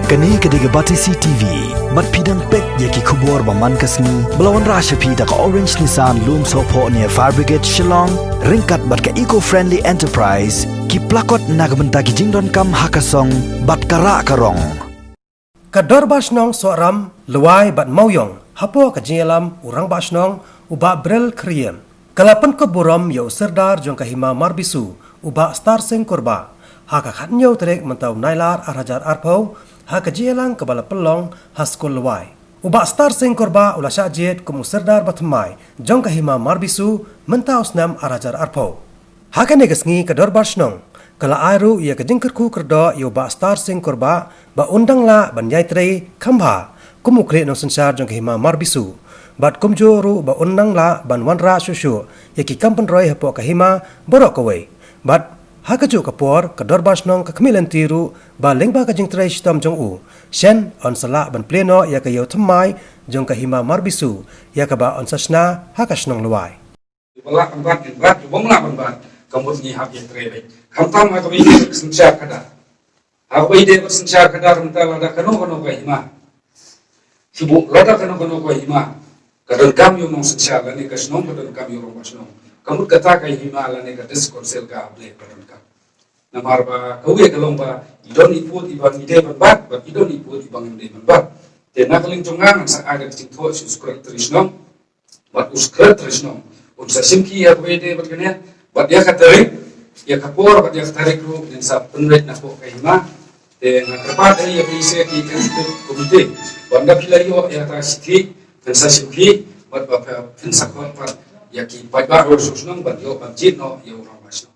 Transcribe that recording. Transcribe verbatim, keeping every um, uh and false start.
Kane ka dei ka Batesi T V. Bad phi dang peit ïa ki khubor ba man ka sngi ba la wanrah sha phi da ka Orange Nissan Lumsohphoh near Fire Brigade Shillong, ryngkat bad ka Eco Friendly Enterprise, ki plakot na ka bynta ki jingdonkam ha ka song bad ka rah ka rong. Ka Dorbar Shnong Sohram, Lwai bad Mawiong, hapoh ka jingïalam u Rangbah Shnong, u Bah Brel Khriem, ka la pynkup burom ïa u Sirdar jong ka Hima Marbisu, u Bah Star Singh Kurbah, ha ka khathynñiew tarik mynta u Nailar ar hajar arphew, ha ka jingïalang kaba la pynlong ha Skul Lwai. U Bah Star Singh Kurbah u la shah jied kum u Sirdar ba thymmai jong ka Hima Marbisu mynta u snem ar hajar arphew. Ha kane ka sngi ka Dorbar Shnong ka la ai ruh ïa ka jingkyrkhu kyrdoh ïa u Bah Star Singh Kurbah ba un dang lah ban ïai trei kham bha kum u khlieh nongsynshar jong ka Hima Marbisu. Bad kumjuh ruh ba un dang lah ban wanrah shuh shuh ïa ki kam pynroi hapoh ka Hima baroh kawei. Bad ha kajuh ka por ka Dorbar Shnong ka khmih lynti ruh ba lyngba ka jingtrei shitom jong u, shen yn sa lah ban plie noh ïa ka ïew thymmai jong ka Hima Marbisu, ïa kaba yn sa shna ha ka shnong Lwai. Ba lah ban bat, ban bat, ba ym lah ban bat, ka mut ngi hap ïa trei beit. Khamtam ha kaba ïadei bad synshar khadar. Ha kaba ïadei bad synshar khadar mynta lada kano kano ka hima. Shu buh lada kano kano ka hima. Ka donkam ïa u nongsynshar lane ka shnong ka donkam ïa u rangbah shnong. Ka mut kata ka hima lane ka district council ka Blei ka donkam. Namar ba kawei ka long ba i don i pud i ban ïadei ban bat, bad i don i pud i ban ym dei ban bat. Te na ka liang jong nga ngan sa ai da ka jingthoh sha u secretary shnong. Bad u secretary shnong un sa shim ki ïa kawei de bad kane, bad ïa ka tarik, ïa ka por bad ïa ka tarik ruh ngin sa pynleit na pok ka hima. Te nga kyrpad ïa phi sa ki executive committee, bad nga phi la ïoh ïa ka shithi, ngin sa shim ki, bad ba phin sa khot pat ïa ki paidbah ruh shnong bad ïoh ban jied noh ïa u rangbah shnong.